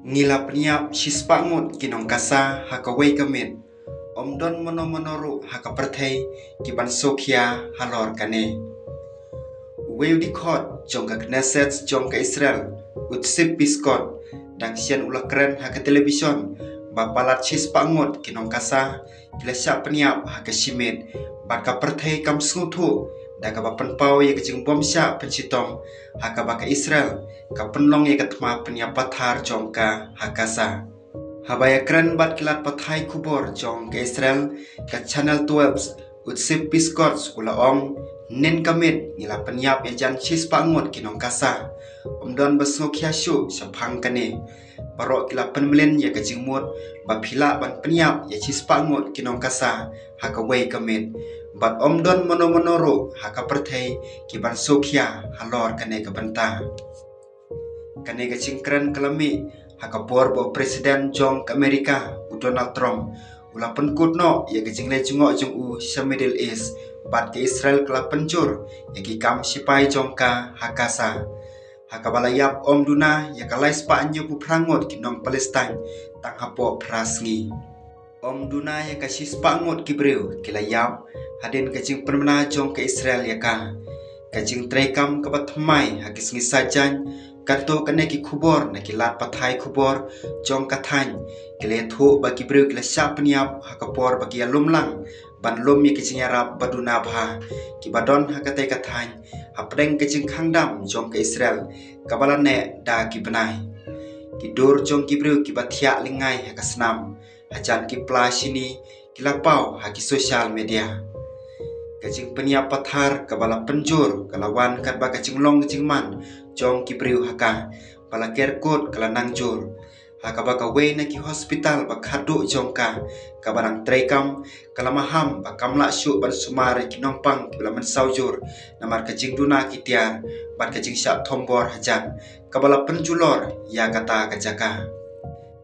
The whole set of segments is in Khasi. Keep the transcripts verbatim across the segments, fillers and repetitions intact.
Ngi la pynïap shispah ngut ki nong Gaza ha kawei ka miet. Ym don mano mano ruh ha ka pyrthei ki ban sngewkhia halor kane. Uwei u dkhot jong ka Knesset jong ka Israel, u Tzipi Skotte, dang shen u la kren ha ka television ba palat shispah ngut ki nong Gaza ki la shah pynïap ha ka shi miet, bad ka pyrthei kam sngewthuh da kaba pynpaw ïa ka jingbym shah pynshitom ha kaba ka Israel ka pynlong ïa ka thma pynïap pathar jong ka ha Gaza. Haba ïakren bad ki lad pathai khubor jong ka Israel, ka Channel twelve, u Tzipi Scots u la ong, hynnin ka miet ngi la pynïap ïa jan shispah ngut ki nong Gaza. Ym don ba sngewkhia shuh shaphang kane. Baroh ki la pynmlien ïa ka jingmut ba phi lah ban pynïap ïa shispah ngut ki nong Gaza ha kawei ka miet. Bad ym don mano mano ruh ha ka pyrthei ki ban sngewkhia halor kane ka bynta. Kane ka jingkren ka la mih ha ka por ba u President jong ka Amerika, u Donald Trump, u la pynkut noh ïa ka jingleit jngoh jong u sha Middle East, bad ka Israel ka la pynjur ïa ki kam shipai jong ka ha Gaza. Ha kaba la ïap ym duna ïa ka laispah hynñiewphew phra ngut ki nong Palestine tang hapoh phra sngi. Ym duna ïa ka shispah ngut ki briew ki la ïap hadien ka jingpynbna jong ka Israel ïa ka. Ka jingtreikam kaba thymmai ha ki sngi saitjaiñ, katto katne ki khubor na ki lad pathai khubor jong ka thaiñ ki la ïathuh ba ki briew ki la shah pynïap ha ka por ba ki ïalum lang ban lum ïa ki jingïarap ba duna bha kiba don ha katei ka thaiñ hapdeng ka jingkhang dam jong ka Israel kaba la neh da ki bnai. Ki dur jong ki briew kiba thiah lyngngai ha ka snam hajan ki pla shini ki la paw ha ki social media. Ka jingpynïap pathar kaba la pynjur ka la wan katba ka jinglong jingman jong ki briew ha ka ba la ker kut ka la nang jur. Ha kaba kawei na ki hospital ba khatduh jong ka kaba dang treikam ka la maham ba kam lah shuh ban sumar ïa ki nongpang kiba la mynsaw jur namar ka jingduna ki tiar bad ka jingshah thombor hajan kaba la pynjulor ïa kata ka jaka.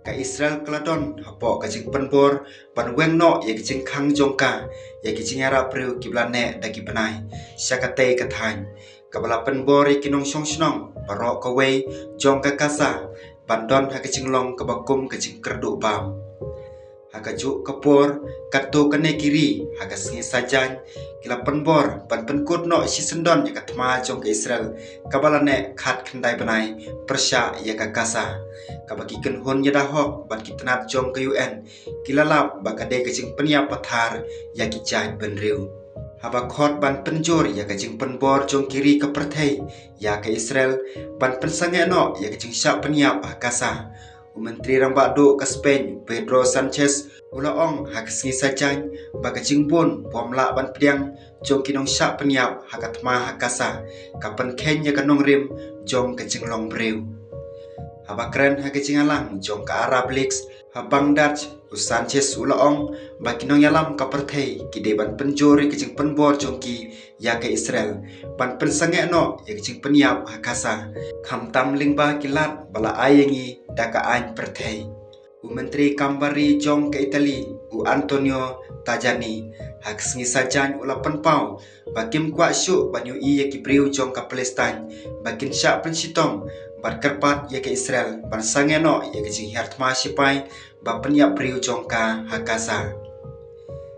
Ka Israel ka la don hapoh ka jingpynbor ban weng noh ïa ka jingkhang jong ka ïa ki jingïarap briew kiba la neh da ki bnai sha katei ka thaiñ, kaba la pynbor ïa ki nongshong shnong baroh kawei jong ka Gaza ban don ha ka jinglong kaba kum ka jingkyrduh bam. Ha kajuh ka por, katto katne ki ri ha ka sngi saitjaiñ ki la pynbor ban pynkut noh shisyndon ïa ka thma jong ka Israel kaba la neh khatkhyndai bnai pyrshah ïa ka Gaza, kaba ki kynhun ïada hok bad ki tnat jong ka U N ki la lap ba ka dei ka jingpynïap pathar ïa ki jait bynriew. Haba khot ban pynjur ïa ka jingpynbor jong ki ri ka pyrthei ïa ka Israel ban pynsangeh noh ïa ka jingshah pynïap ha Gaza, u Myntri Rangbah Duh ka Spain, Pedro Sanchez, u la ong ha ka sngi saitjaiñ ba ka jingbun bym lah ban pdiang jong ki nongshah pynïap ha ka thma ha Gaza ka pynkheiñ ïa ka nongrim jong ka jinglong briew. Haba kren ha ka jingïalang jong ka Arab Leaks ha Baghdad, u Sanchez u la ong ba ki nongïalam ka pyrthei ki dei ban pynjur ïa ka jingpynbor jong ki ïa ka Israel ban pynsangeh noh ïa ka jingpynïap ha Gaza, khamtam lyngba ki lad ba la ai ïa ngi da ka aiñ pyrthei. U Myntri Kam Bar Ri jong ka Italy, u Antonio Tajani, ha ka sngi saitjaiñ u la pynpaw ba kim kwah shuh ban ïohi ïa ki briew jong ka Palestine ba kin shah pynshitom bad kyrpad ïa ka Israel ban sangeh noh ïa ka jinghiar thma shipai ba pynïap briew jong ka ha Gaza.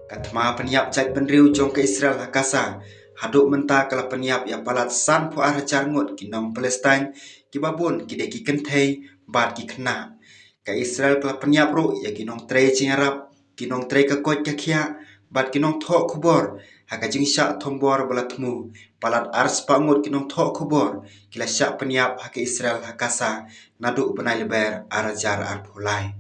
Ka thma pynïap jait bynriew jong ka Israel ha Gaza haduh mynta ka la pynïap ïa palat sanphew ar hajar ngut ki nong Palestine, kiba bun ki dei ki kynthei bad ki khynnah. Ka Israel ka la pynïap ruh ïa ki nongtrei jingïarap, ki nongtrei ka koit ka khiah bad ki nongthoh khubor ha ka jingshah thombor ba la thmu. Palat arspah ngut ki nongthoh khubor ki la shah pynïap ha ka Israel ha Gaza naduh u bnai Lber ar hajar arphew lai.